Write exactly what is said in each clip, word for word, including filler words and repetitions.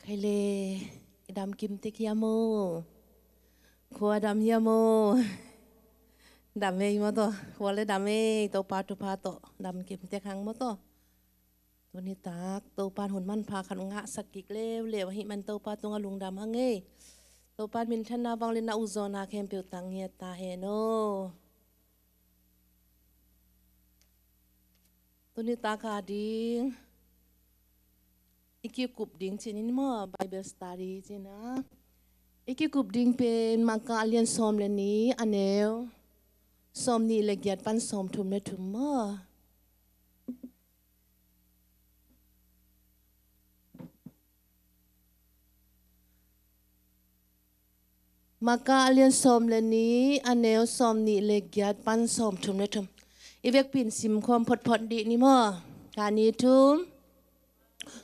Hei le, i dam kim tek hiam aw? Khua dam hiam aw? Dam ei maw tawh, khua le dam ei, Topa thupha tawh dam kim tek hang maw tawh. Tuni tak Topa in hun manpha khat ngahsak kik leuleu ahih man Topa tungah lungdam hang ei. Topa in minthanna, vangliatna, ukzawhna khempeuh tang ngiat ta hen aw. Tuni tak a ding i kikup ding cih ni maw, Bible study cihna. I kikup ding pen Marka a lian sawm le nih, a neu sawm nih le giat pan sawm thum le thum maw. Marka a lian sawm le nih, a neu sawm nih le giat pan sawm thum le thum. I vekpi in simkhawm photphot dih ni maw. Khat, nih, thum.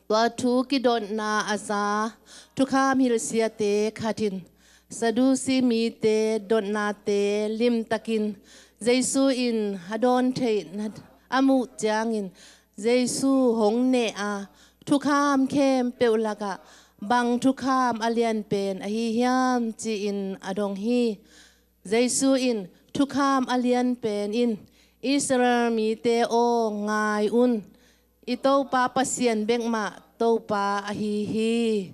Tua thu kidotna a za thukham hilhsiate khat in Sadusi mite dotnate limtakin Jesu in a dawn theih na a muh ciangin, Jesu hong neh a, thukham khempeuh lakah bang thukham a lian pen ahi hiam, ci-in a dong hi. Jesu in, thukham a lian pen in, Israel mite aw, ngai un, i Topa Pasian bekmah Topa ahi hi.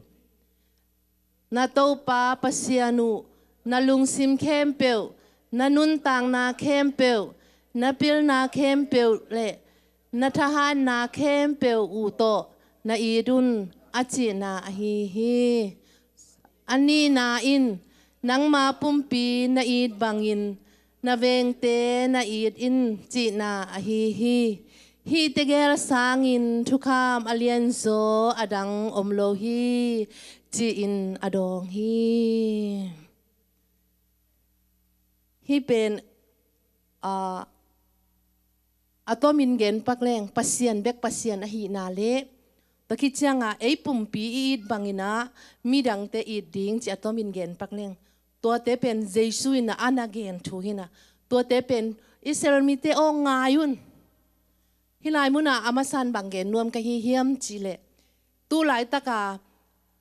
Na Topa Pasian uh na lungsim khempeuh, na nuntakna khempeuh, na pilna khempeuh le na thahatna khempeuh uh tawh na it un, a cihna ahi hi. A nihna in, nangma pumpi na it bangin na vengte na it in, cihna ahi hi. Hih tegel sangin thukham a lianzaw a dang om lo hi, ci-in a dawng hi. Hih pen, ah, a tomin gen pak leng, Pasian bek Pasian ahihna le, tua khit cianga ei pumpi i it bangin ah midangte it ding ci a tomin gen pak leng, tuate pen Jesu in ah a na gen thu hi-in ah, tuate pen Israel mite aw, ngai un. Hih lai munah a masa in bang gen nuam ka hi hiam cih leh, tu laitaka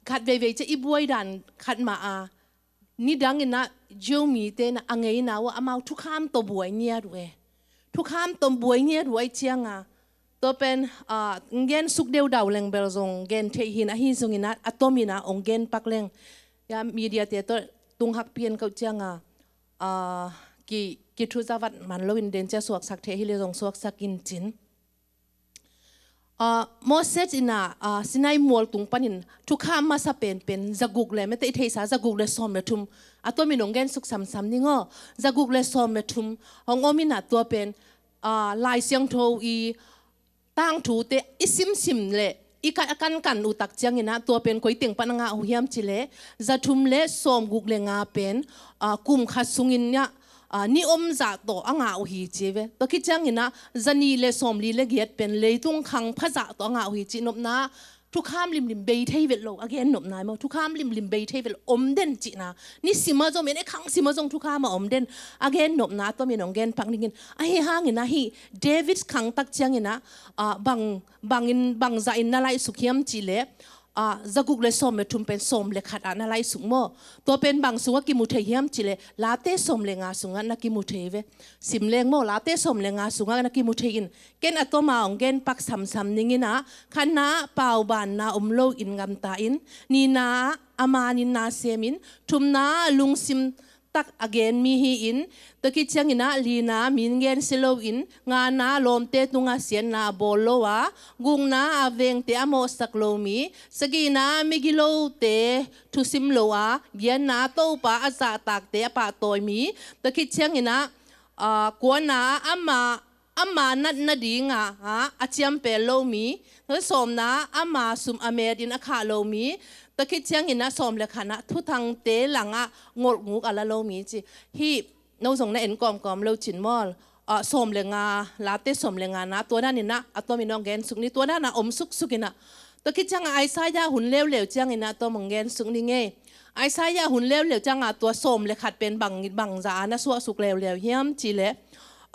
khat veivei ciang i buai dan khat mah a, nidangin ah Jew mite in ah a ngeina uh ah amau thukham tawh buai ngiat uh e. Thukham tawh buai ngiat uh ahih cianga, tua pen, ah, gen suk deudau leng bel zong gen theih hi-in, ahi zongin ah a tomin ah hong gen pak leng. Ya, media te tawh tung hakpi en koh cianga, ah, ki, kithuzavat man loin den cia suaksak thei hi leh zong suaksak in cin. Ah, Moses in ah, ah, Sinai mual tung panin thukham masa penpen zaguk le, mete i theihsa zaguk le sawm le thum, a tomin hong gen suk samsam ning aw. Zaguk le sawm le thum hong om in ah, tua pen, ah, Lai Siangtho i tangthute i simsim le i ka-, a kankan uh tak ciangin ah, tua pen koi teng pan a ngah uh hiam cih leh, za thum le sawm guk le nga pen, ah, kum khat sungin ah, ah, ni om zah tawh a ngah uh hi ci ve. Tua khit ciangin ah, za nih le sawm li le giat pen leitung khang pha zah tawh a ngah uh hi cih nopna, thukham limlim bei thei vet lo, a gen nopna maw, thukham limlim bei thei vet lo, om den cihna. Ni sim ah zong, mene khang sim ah zong thukham a om den, a gen nopna a tomin hong gen pak ning in. Ahi hangin ah hih David khang tak ciangin ah, ah, bang, bangin, bang zahin na laih suk hiam cih leh, ah, zaguk le sawm le thum pen sawm le khat ah na laih suk maw. Tua pen bang sungah kimu thei hiam cih leh, Late sawm le nga sungah na kimu thei ve. Sim leng maw, Late sawm le nga sungah na kimu thei in. Ken a toma hong gen pak samsam ning in ah, khatna ah paubanna om loin gamta in, nihna ah a manin na semin, thumna ah lungsim tak a gen mi hi-in, tua khit ciangin ah lina min gensia loin, ngana lawmte tungah siatna a bawl lo a, gukna a vengte a mawhsak lo mi, sagihna migilote thusim lo a, giatna Topa a zahtakte a pahtawi mi, tua khit ciangin ah, ah, kuana ama ama nat nadinga, ha, a ciampel lo mi, sawmna ama sum a metin a khah lo mi, tua khit ciangin ah sawm le khatna ah thuthangte langah ngolhguk a la lo mi ci. Hih no zong na en kawmkawm lo cin maw. Ah, sawm le nga, Late sawm le ngana, tua danin ah a tomin hong gen suk ni, tua dana om suksuk in ah. Tua khit cianga Isaiah hun leuleu ciangin ah tua hong gen suk ning ei. Isaiah hun leuleu cianga tua sawm le khat pen bang, bang za a na suahsuk leuleu hiam cih leh,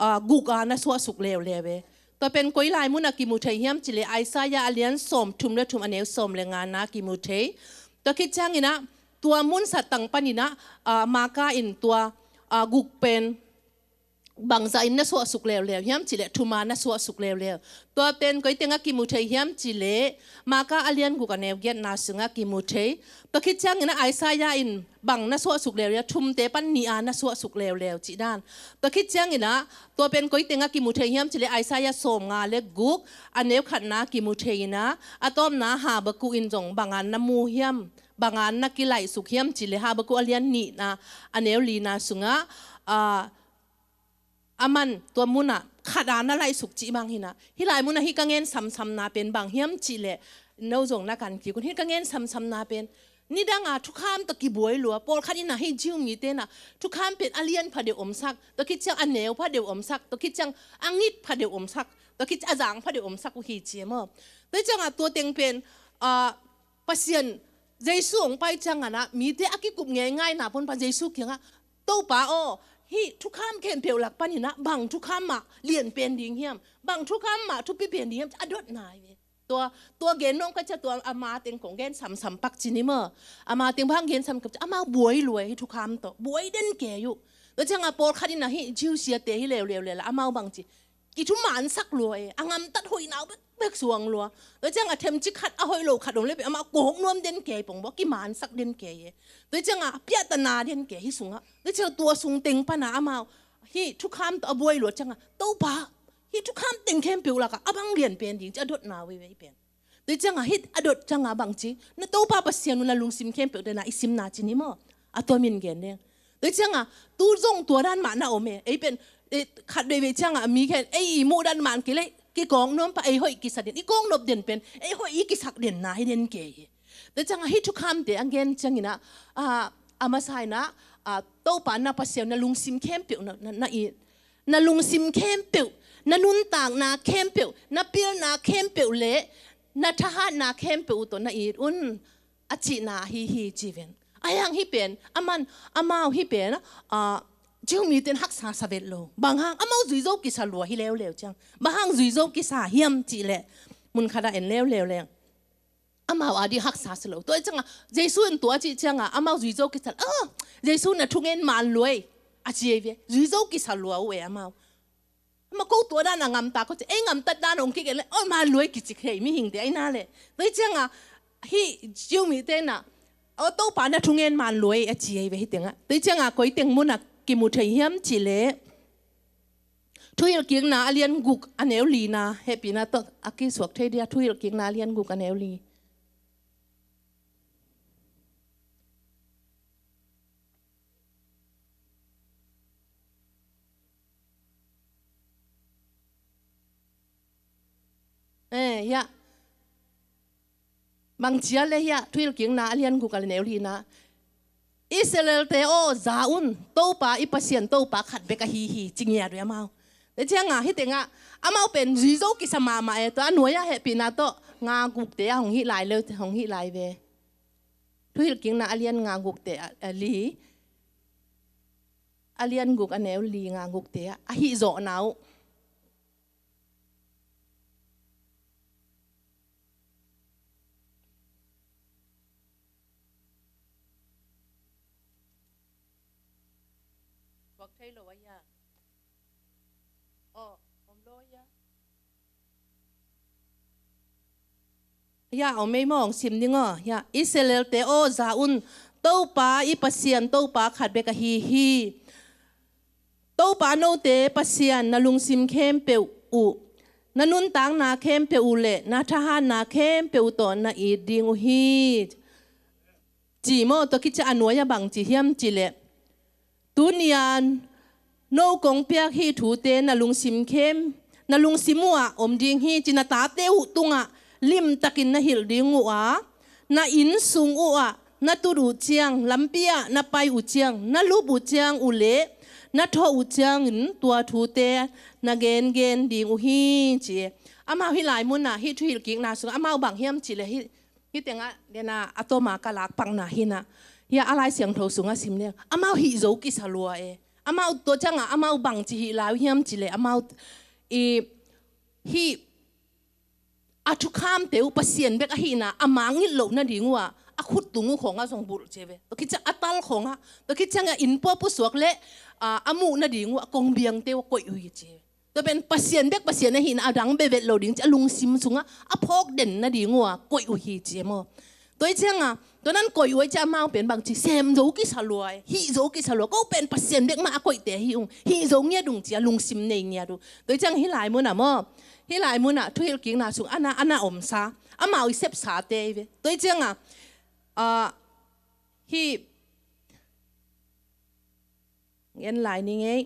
ah, guk a na suahsuk leuleu e. Tua pen koi lai munah kimu thei hiam cih leh, Isaiah a lian sawm thum le thum, a neu sawm le ngana kimu thei. Tua khit ciangin ah, tua mun satang panin ah, ah, Marka in tua, ah, guk pen bangzah in na suahsuk leuleu hiam cih leh thum a na suahsuk leuleu. Tua pen koi teng ah kimu thei hiam cih leh Marka a lian guk a neu giatna sungah kimu thei. Tua khit ciangin ah Isaiah in bang na suahsuk leuleu, thumte pan nih a na suahsuk leuleu cih dan. Tua khit ciangin ah tua pen koi teng ah kimu thei hiam cih leh Isaiah sawmnga le guk a neu khatna kimu thei in ah, a tawpna Habakkuk in zong bang a na mu hiam, bang a na kilaihsuk hiam cih leh Habakkuk a lian nihna a neu lina sungah, ah, a man tua munah khat a na laihsuk cih bang hi in ah. Hih lai munah hih ka ngen samsamna pen bang hiam cih leh, no zong na kan kik un, hih ka ngen samsamna pen nidang a thukham tawh kibuai lua, pawlkhat in ah hih Jew mite in ah thukham pen a lian phadeuh omsak, tua khit ciang a neu phadeuh omsak, tua khit ciang a ngit phadeuh omsak, tua khit ciang a zang phadeuh omsak uh hi ci e maw. Tua ciangah tua teng pen, ah, Pasian, Jesu hong pai ciangin ah mite a kikup ngeingaina pon pa Jesu kiangah, Topa aw, hih thukham khempeuh lak panin ah bang thukham mah lian pen ding hiam? Bang thukham mah thupi pen ding hiam? A dotna hi ve. Tua, tua gen nuam ka ci a, tua ama teng kong gen samsam pak ci ni maw. Ama teng bang gen samsam pak ci, amau buai lua e hih thukham tawh. Buai den kei uh. Tua ciangah pawlkhat in ah hih Jew siate hi leuleu leh lah amau bang ci, kithumansak lua e, a ngamtat hoihna uh bekbek suang lua. Tua ciangah themcik khat a hoih lo khat om leh pen amah kawk nuam den kei pong baw, kimansak den kei e. Tua ciangah a piahtana den kei hih sungah. Tua ciangah tua sung teng pan ah amau hih thukham tawh a buai lua ciangah, Topa, hih thukham teng khempeuh lakah a bang lian pen ding ci a dotna uh hi ve hih pen. Tua ciangah hih a dot ciangah bang ci, na Topa Pasian uh na lungsim khempeuh teh na i simna ci ni maw. A tua min gen deng. Tua ciangah tu zong tua dan mah na om e. Ei pen, eh, khat veivei ciangah mi khen ei i muh dan mah kei leh kikawk nuam pa, ei hoih kisa den, i kawk nop den pen ei hoih i kisak denna hi den kei hi. Tua ciangah hih thukhamte a gen ciangin ah, ah, a masa in ah, ah, Topa na Pasian na lungsim khempeuh na, na, na i, na lungsim khempeuh, na nuntakna khempeuh, na pilna khempeuh le na thahatna khempeuh uh tawh na it un, a cihna ahi hi ci ven. Ahi hang hih pen, a man, amau hih pen, ah, Jew mite in haksa sa vet lo. Bang hang, amau zui zo kisa lua hi leuleu ciang. Bang hang zui zo kisa hiam cih leh, mun khat ah en leuleu leng, amau a dih haksa sa lo. Tua ciangah Jesu in tua a cih ciangah amau zui zo kisa, ah, Jesu na thungen man lua e, a ci ei ve. Zui zo kisa lua uh e amau. Amah ko tua dan a ngamta ko ci, ei ngamtat dan hong kigen leh, oh, man lua e kici thei mihingte ahi na leh. Tua ciangah hih Jew mite in ah, oh, Topa na thungen man lua e, a ci ei ve hih tengah. Tua ciangah koi teng munah kimu thei hiam cih leh Thuhilhkikna a lian guk a neu lina, hehpihna tawh a kisuak thei dia, Thuhilhkikna a lian guk a neu li. Eh, hiah. Bang ci a leh hiah, Thuhilhkikna a lian guk a neu lina. Israel-te aw, za un, Topa i Pasian Topa khat bek ahi hi, ci ngiat uh e amau. Tua ciangah hih tengah amau pen zui zo kisa mahmah e, tua a nuai-ah hehpihna tawh nga gukte ah hong hih lai leu, hong hih lai ve. Thuhilhkikna a lian nga gukte ah, a li, a lian guk a neu li nga gukte ah a hih zawhna uh. Tuak thei lo a hia? Aw, om lo a hia? Hia, om ei mawng sim ding aw. Hia, Israel-te aw, za un, Topa i Pasian Topa khat bek ahi hi. Topa note Pasian na lungsim khempeuh uh, na nuntakna khempeuh uh le na thahatna khempeuh uh tawh na it ding uh hi. Ci maw, tua khit ciang a nuai-ah bang ci hiam cih leh, tuni-a no kong piak hih thute na lungsim khem, na lungsim uhah om ding hi, ci na tate uh tungah limtakin na hilh ding uh a, na inn sung uhah na tut uh ciang, lampi-ah na pai uh ciang, na lup uh ciang uh leh na thawh uh ciangin tua thute na gengen ding uh hi, ci. Amau hih lai munah, hih thuhilhkikna sungah amau bang hiam cih leh hih Hih tengah, dena, a tawma ka lak pakna hi-in ah. Hia a Lai Siangtho sungah sim leng, amau hih zo kisa lua e. Amau tua ciangah, amau bangci hih lai uh hiam cih leh, amau i hih a a thukhamte uh Pasian bek ahihna a mangngilh loh nading uh ah a khut tung uh khawngah zong bulh ci ve. Tua khit ciang a tal khawngah, tua khit ciangah inn pua pusuak leh, ah, a muh nading uh ah kongbiangte uh a koih uh hi ci ve. Tua pen Pasian bek Pasian ahihna a dang bevet lo ding ci a lungsim sungah a phawk den nading uh ah koih uh hi ci e maw. Tua hi ciangah tua nan koih uh hi ci amau pen bangci sem zo kisa lua e, hih zo kisa lua. Ko pen Pasian bek mah a koihte hi ung, hih zo ngiat ung ci a lungsim nei ngiat uh. Tua hi ciangah hih lai munah maw, hih lai munah thuhilhkikna sung a na, a na omsa, amau i sepsate hi ve. Tua hi ciangah, ah, hih Gen lai ni ngei.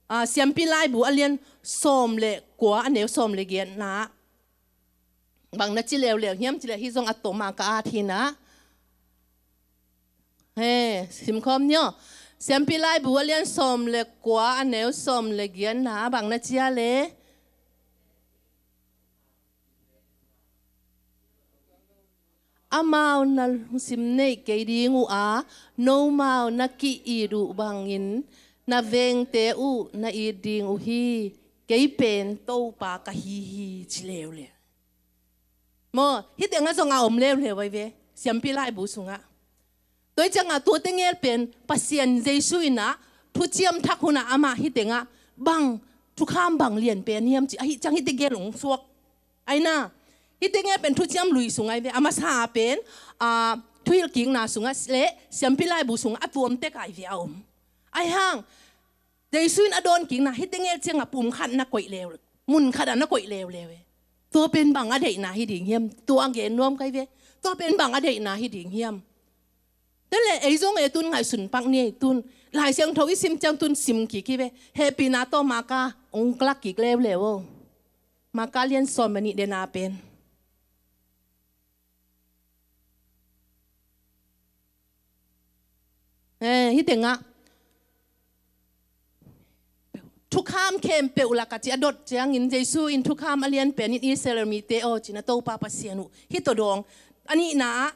Ah, Siampi Laibu a lian sawm le kua a neu sawm le giatna. Bang na ci leuleu hiam ci leh hih zong a tom a ka at hi na. He, simkhawm ni aw. Siampi Laibu a lian sawm le kua a neu sawm le giatna. Bang na ci a leh Amau na lungsim neih kei ding uh a, nomau na ki-it uh bangin na vengte uh na it ding uh hi. Kei pen Topa ka hi hi, ci leuleu. Maw, hih tengah zong a om leuleu ahi ve, Siampi Laibu sungah. Tua hi ciangah tua tegel pen Pasian Jesu in ah thuciam thak hunah amah hih tengah bang thukham bang lian pen hiam ci, ahi ciang hih tegel hong suak. Ahi na, hih tegel pen thuciam lui sung ahi ve, a masa pen, ah, thuhilhkikna sungah le Siampi Laibu sungah a tuam tek ahi ve a om. Ahi hang, Jesu in a dawnkikna hih tegel ciangah pum khat na koih leu, mun khat ah na koih leuleu e. Tua pen bang a deihna hi ding hiam? Tua a gen nuam ka hi ve. Tua pen bang a deihna hi ding hiam? Tua leh ei zong e tun ngaihsun pak ni ei tun. Lai Siangtho i sim ciang tun sim kik hi ve. Hehpihna tawh Maka hong lak kik leuleu o. Maka lian sawm le nih dena pen. Eh, hih tengah thukham khempeuh lakah ci a dot ciangin Jesu in thukham a lian pen in Israel mite aw ci na Topa Pasian uh. Hih tawh dawng. A nihna ah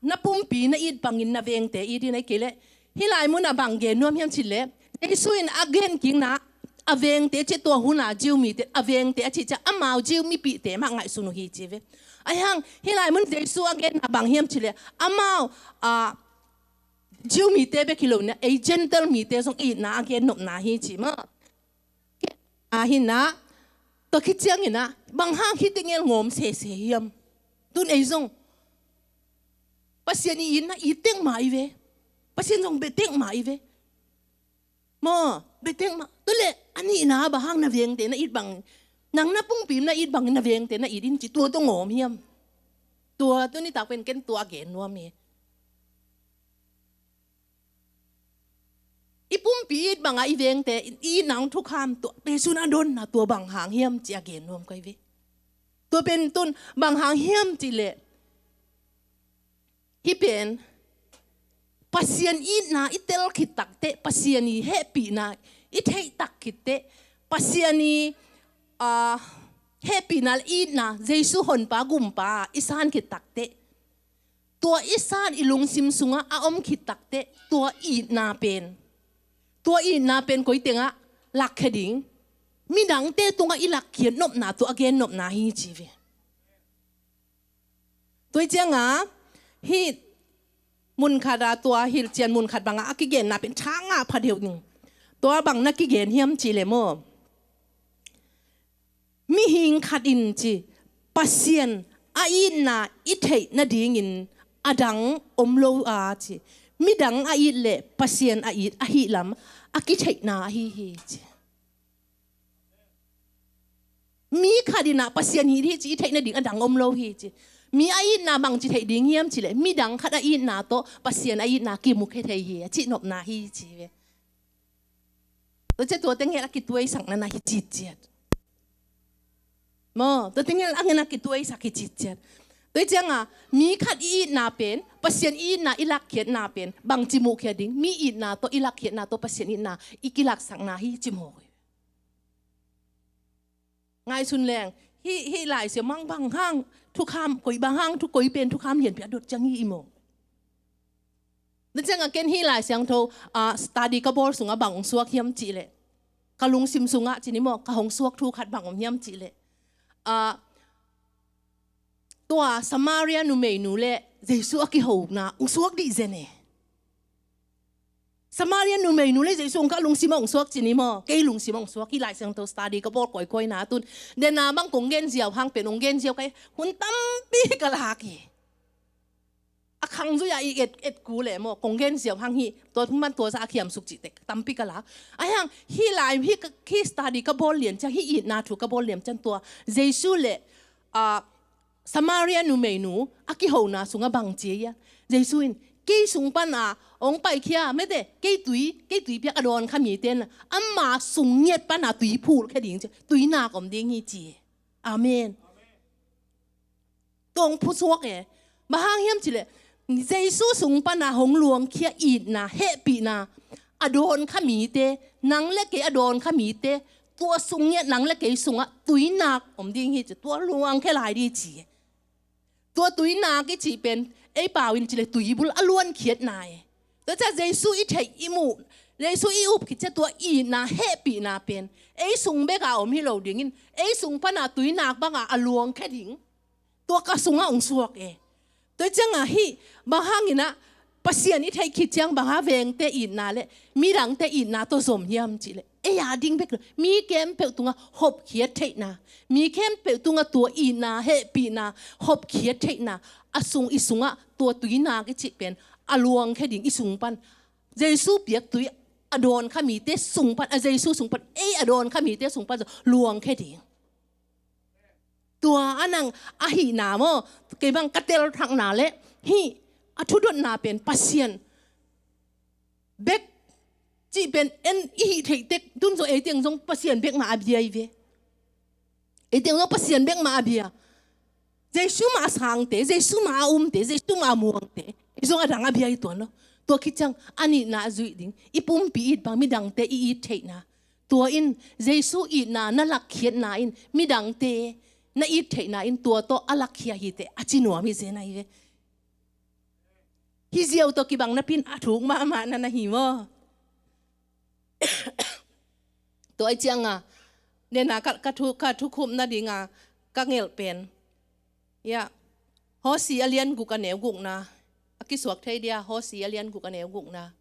na pumpi na it bangin na vengte it in ahi kei leh. Hih lai munah bang gen nuam hiam ci leh Jesu in a genkikna a vengte ci tua huna Jew mite a vengte a cih ciang amau Jew mipihte mah ngaihsun uh hi ci ve. Ahi hang hih lai mun Jesu a genna bang hiam ci leh amau, ah, Jew mite bek hi lo in ah ei Gentile mite zong itna a gen nopna hi ci maw. Ahi na, tua khit ciangin ah bang hang hih tegel ngawm sese hiam? Tun ei zong Pasian i itna it tek mah i ve. Pasian zong bia tek mah i ve. Maw, bia tek mah. Tua leh a nihna bang hang na vengte na it bang, nang na pumpi na it bangin na vengte na it in ci tua tawh ngawm hiam? Tua tuni tak pen ken tua a gen nuam hi. I pumpi it bangah i vengte i itna hong thukham tua Jesu in a donna tua bang hang hiam ci a gen nuam ka hi ve. Tua pen tun bang hang hiam ci leh hih pen Pasian itna i tel khit takteh, Pasian i hehpihna i theih tak khitteh, Pasian i, ah, hehpihna le itna Jesu honpa gumpa i san khit takteh, tua i san i lungsim sungah a om khit takteh tua itna pen, tua itna pen koi tengah lakkhia ding? Midangte tungah i lakkhiat nopna tua a gen nopna hi ci ve. Tua hi ciangah hih munkhat ah tua hilhcian munkhat bangah a kigenna pen thangah pha deuh ding. Tua bang na kigen hiam ci leh maw, mihing khat in ci Pasian a itna i theih nadingin a dang om lo a ci, midang a it leh Pasian a it ahi lam a kitheihna ahi hi ci. Mi khat in ah Pasian it hi ci i theih nading a dang om lo hi ci. Mi a itna bangci theih ding hiam ci leh midang khat a itna tawh Pasian a itna kimukhia thei hi a cih nopna hi ci ve. Tua ciah tua tengel a kituaisak na na hi citciat. Maw, tua tengel a ngen a kituaisak hi citciat. Tua hi ciangah mi khat i itna pen, Pasian i itna i lakkhiatna pen bangci mukhia ding? Mi itna tawh i lakkhiatna tawh Pasian itna i kilaksakna hi ci maw. Ngaihsun leng, hih, hih Lai Siangtho bang hang thukham, koi bang hang thu koi pen thukham lianpi a dot ciang hi i maw. Na ciangah ken hih Lai Siangtho, ah, study ka bawl sungah bang hong suak hiam cih leh, ka lungsim sungah ci ni maw, ka hong suak thu khat bang om hiam cih leh, ah, Tua Samaria numeinu le Jesu a kihona hong suak dih zen e. Samaria numeinu le Jesu hong ka lungsim ah hong suak ci ni maw? Kei lungsim ah hong suak hi. Lai Siangtho study ka bawl kawikawi na tun. Dena bang kong gen ziau hang pen hong gen ziau kai hun tampi ka lak hi. A khang zui a i et et ku le maw, kong gen ziau hang hi. Tua thum man tua za a khiam suk ci tek tampi ka lak. A hang hi lai hi ka, hi study ka bawl lian ciang, hi itna thu ka bawl lian ciang tua Jesu le, ah, Samaria numeinu a kihona sungah bang ci a, Jesu in kei sung pana hong paikhia mete, kei tui, kei tui piak a dawn kha mite na, ama sung ngiat pana tui phul khe ding ci, tui nak om ding hi ci. Amen. Tong phusuak e. Bang hang hiam cileh, Jesu sung pana hong luangkhia itna, hehpihna a dawn kha mite, nang le kei a dawn kha mite, tua sung ngiat nang le kei sungah tui nak om ding hi ci, tua luangkhia lai ding ci. Tua tui nak i cih pen ei pau in cileh tui bul a luankhiatna e. Tua ciah Jesu i theih i muh, Jesu i up khit ciah tua itna, hehpihna pen ei sung beka om hi lo dingin, ei sung pana tui nak banga a luangkhia ding. Tua ka sungah hong suak e. Tua ciangah hih bang hangin ah Pasian i theih khit ciang bang hang vengte itna le midangte itna tawh zom hiam cihleh, ei a ding bek lo, mi khempeuh tungah hopkhiat theihna, mi khempeuh tungah tua itna, hehpihna, hopkhiat theihna a sung, i sungah tua tui nak i cih pen a luangkhia ding i sung pan. Jesu piak tui a dawn kha mite sung pan, a Jesu sung pan ei a dawn kha mite sung pan zong luangkhia ding. Tua a nang ahihna maw, kei bang ka telthakna le hih a thudotna pen Pasian bek cih pen en i hih theih tek, tun zong ei teng zong Pasian bek mah a bia i ve. Ei teng zong Pasian bek mah a bia. Jesu mah a sangte, Jesu mah a umte, Jesu mah a muangte, i zong a dang a bia i tuan lo. Tua khit ciang a nihna a zuih ding, i pumpi it bang midangte i it theihna. Tua in Jesu itna na lakkhiatna in midangte na it theihna in tua tawh a lakkhia hi teh a ci nuam hi zen ahi ve. Hi ziau tawh kibang napi in a thuk mahmah na na hi maw? Tua ahi cianga nena ka, ka thu, ka thukhupna dinga ka ngelh pen, ya, Hosea a lian guk a neu gukna, a kisuak thei dia, Hosea a lian guk a neu gukna.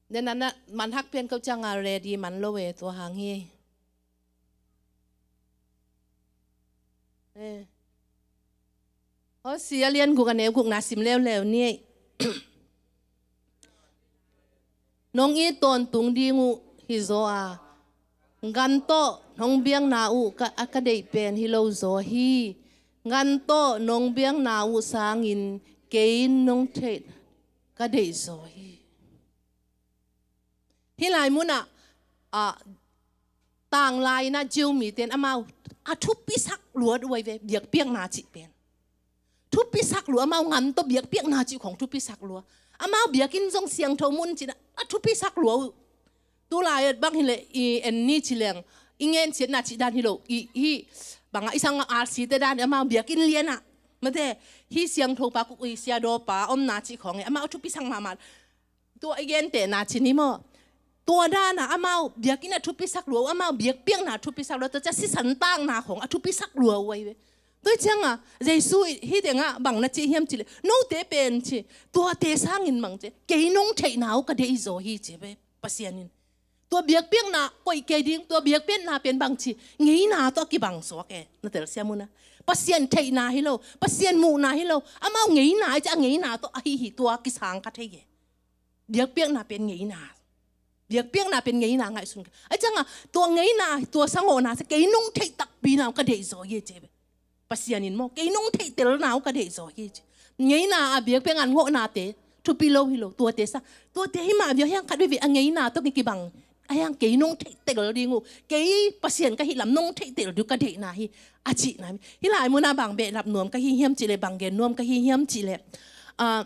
Nena na manhak pian ko cianga ready man lo e, tua hang hi. Eh. Hosea a lian guk a neu gukna sim leuleu ni. Nong it tawntung ding uh hi zaw a, gan tawh nong biakna uh ka, a ka deih pen hi lo zaw hi. Gan tawh nong biakna uh sangin kei nong theih ka deih zaw hi. Hih lai munah, ah, tanglai inah Jew mite in amau a thupisak lua uh ahi ve, biakpiakna cih pen. Thupisak lua, amau gan tawh biakpiakna cih khong thupisak lua. Amau biakinn zong siangtho mun cih a thupisak lua uh. Tulai bang hileh i en ni ci leng, i ngen ciatna cih dan hi lo, i, i bangah i sang R C te dan, amau biakinn lianah mate, hih siangtho pa kuk i siadaw pa omna cih khong e, amau thupisak mahmah. Tua i gentehna ci ni maw? Tua dana amau biakinn a thupisak lua uh, amau biakpiakna a thupisak lua, tua ciah sisan takna khong a thupisak lua uh ahi ve. Tua hi cianga Jesu hih tengah bang na ci hiam cihleh, note pen ci, tuate sangin bang ci, kei nong theihna uh ka deih zaw hi ci ve Pasian in. Tua biakpiakna koih kei ding, tua biakpiakna pen bang ci, ngeina tawh a kibang suak e, na telsiam un a. Pasian theihna hi lo, Pasian muhna hi lo, amau ngeina ahi ciah a ngeina tawh ahi hi, tua kisang ka thei e. Biakpiakna pen ngeina. Biakpiakna pen ngeina ngaihsun ka. Ahi cianga tua ngeina, tua sangawhna ciah kei nong theih takpi na uh ka deih zaw hi ci ve. Pasian in maw, kei nong theih telna uh ka deih zaw hi ci. Ngeina a biakpiak ngan ngawhnate thupi lo hi lo, tuate sa. Tuate hi mah bia hiang khat veve a ngeina tawh kikibang. A hiang kei nong theih tel ding uh, kei Pasian ka hih lam nong theih tel ding uh ka deihna hi, a cihna. Hih lai munah bang behlap nuam ka hi hiam cihleh, bang gen nuam ka hi hiam cihleh, ah,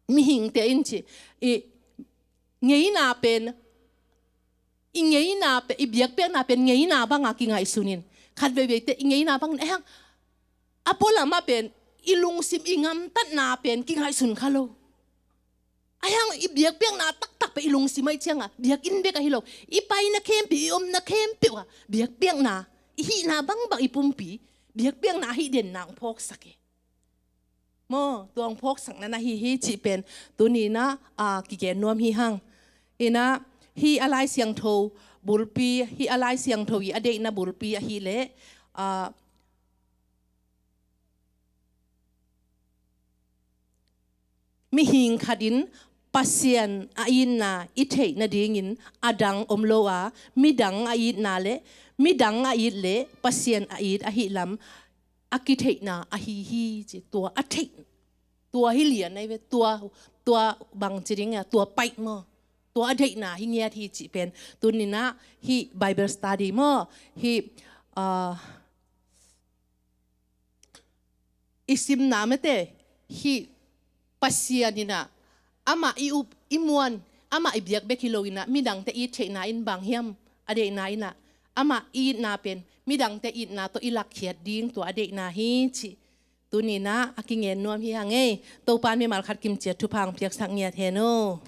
mihingte in ci, i ngeina pen, i ngeina pen, i biakpiakna pen ngeina banga kingaihsun in. Khat veiveite i ngeina bangin, eh, a pualamah pen i lungsim i gamtatna pen kingaihsun kha lo. A hiang i biakpiakna taktak pen i lungsim ahi cianga, biakinn bek ahi lo, i paina khempeuh, i omna khempeuh ah biakpiakna, i hihna bangbang, i pumpi biakpiakna ahi denna hong phawksak e. Maw, tua hong phawksakna na hi hi cih pen tuni-in ah, a, kigen nuam hi hang. Inah, hih a Lai Siangtho bulpi, hih a Lai Siangtho i a deihna bulpi ahih leh, a, mihing khat in Pasian a itna i theih nadingin a dang om lo a, midang a itna le, midang a it le Pasian a it ahih lam a kitheihna ahi hi ci. Tua a theih, tua hi lian ahi ve, tua, tua bang ci ding a, tua paih maw, tua a deihna hi ngiat hi cih pen tuni-in ah hih Bible study maw, hih, ah, i simna mate, hih Pasian in ah amah i up i muan, amah i biak bek hi lo-in ah midangte it theihna in bang hiam, a deihna in ah amah i itna pen midangte itna tawh i lakkhiat ding tua a deihna hi cih tuni-in ah a kigen nuam hi hang ei. Topa'n mimal khat kimciat thupha hong piaksak ngiat hen aw.